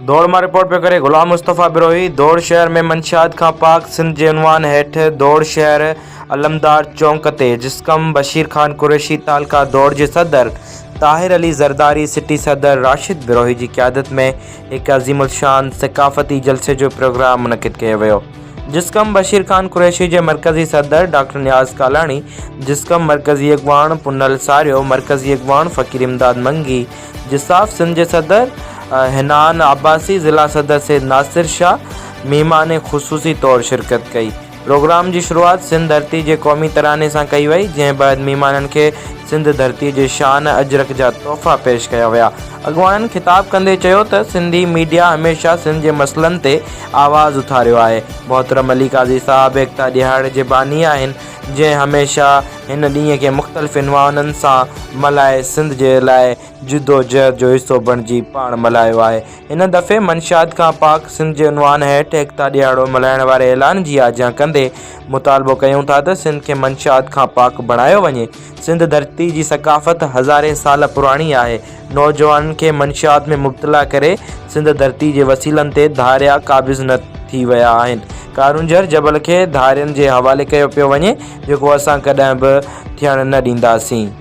دوڙ مان رپورٽ پيو ڪري غلام مصطفيٰ بروهي دوڙ شهر ۾ منشيات کان پاڪ سنڌ جي عنوان هيٺ دوڙ شهر علمدار چونڪ تي جسقم بشير خان قريشي تعلقه دوڙ جي صدر طاهر علي زرداري سٽي صدر راشد بروهي جي قيادت ۾ هڪ عظيم الشان ثقافتي جلسي جو پروگرام منعقد ڪيو ويو. جسقم بشير خان قريشي جي مرڪزي صدر ڊاڪٽر نياز ڪالاڻي، جسقم مرڪزي اڳواڻ پنهل ساريو، مرڪزي اڳواڻ فقير امداد منگي، جساف سنڌ جي صدر حنان عباسي، ضلع صدر سيد ناصر شاهه مهمان خصوصي طور شرڪت ڪئي. پروگرام جي شروعات سنڌ ڌرتي جي قومي تراني سان ڪئي وئي، جنهن بعد مهمانن کي سنڌ ڌرتي جي شان اجرڪ جا تحفا پيش ڪيا ويا. اڳواڻن خطاب ڪندي چيو ته سنڌي ميڊيا هميشه سنڌ جي مسئلن تي آواز اٿاريو آهي، محترم علي قاضي صاحب ايڪتا ڏهاڙي جي باني آهن، جنهن هميشه هن ڏينهن کي مختلف عنوانن سان ملهائي سنڌ جي لاء جدوجهد جو حصو بڻجي پاڻ ملهايو آهي. هن دفعي منشيات کان پاڪ سنڌ جي عنوان هيٺ ايڪتا ڏهاڙو ملهائڻ واري اعلان جي آجيان ڪندي مطالبو ڪيون ٿا ته سنڌ کي منشيات کان پاڪ بڻايو وڃي. سنڌ ڌرتي جي ثقافت هزارين سال پراڻي آهي. نوجوانن کي منشيات ۾ مبتلا ڪري سنڌ ڌرتي جي وسيلن تي ڌاريا قابض نه ٿي ويا آهن. ڪارونجهر جبل کي ڌارين جي حوالي ڪيو پيو وڃي جيڪو اسان ڪڏهن به ٿيڻ نه ڏينداسين.